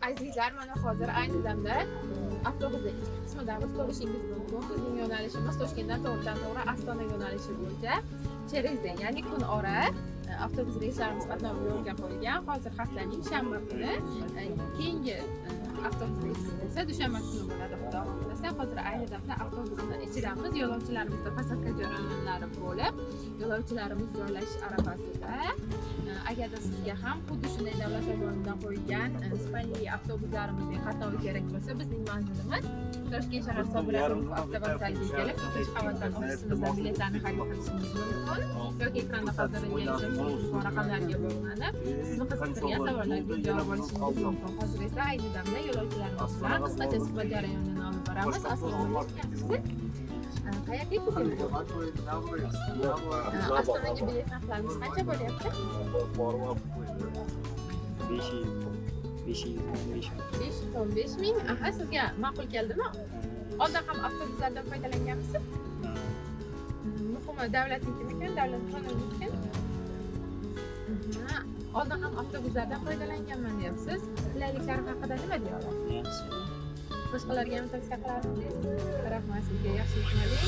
Azizlar, mana hozir ayni damda avtobusning ichki qismidamiz. Ko'rishingiz mumkin, bizning yo'nalishimiz Toshkentdan to'g'ridan to'g'ri Ostona yo'nalishi bo'yicha через день, ya'ni kun ora avtobus reyslarimiz qatnovi yo'lga qo'yilgan. Hozir haftaning shanba kuni, keyingi avtobus reysi esa dushanba kuni bo'ladi, Xudo xohlasa. Hozir ayni damda avtobusni ichidamiz, yo'lovchilarimizda посадка jarayonlari bo'lib, yo'lovchilarimiz joylashish arafasida. Agarda sizga ham xuddi shunday davlat tomonidan qo'yilgan sifatli avtobuslarimizning qatnovi kerak bo'lsa, bizning manzilimiz Toshkent shahar Sobir Rahimov avtovokzaliga kelib, ikkinchi qavatdan ofisimizdan biletlarni xarid qilishingiz mumkin yoki ekranda qoldirilgan telefon raqamlariga bog'lanib, sizni qiziqtirgan savollarga javob olishingiz mumkin. Hozir esa ayni damda yo'lovchilarimiz bilan qisqacha suhbat jarayonini olib boramiz. Assalomu alaykum, yaxshimisiz? Qayerga ketyapsiz? Ostonaga bilet narxlarimiz qancha bo'lyapti? 515 000. 515 000. Aha, sizga ma'qul keldimi? Oldin ham avtobuslardan foydalanganmisiz? Muhimi, davlatnikimikan, davlat qonunnikikan? Aha, oldin ham avtobuslardan foydalanganman deyapsiz. Qulayliklari haqida nima deya olasiz? Yaxshi. Boshqalarga ham tavsiya qilardingiz? Rahmat sizga, yaxshi kutmalik.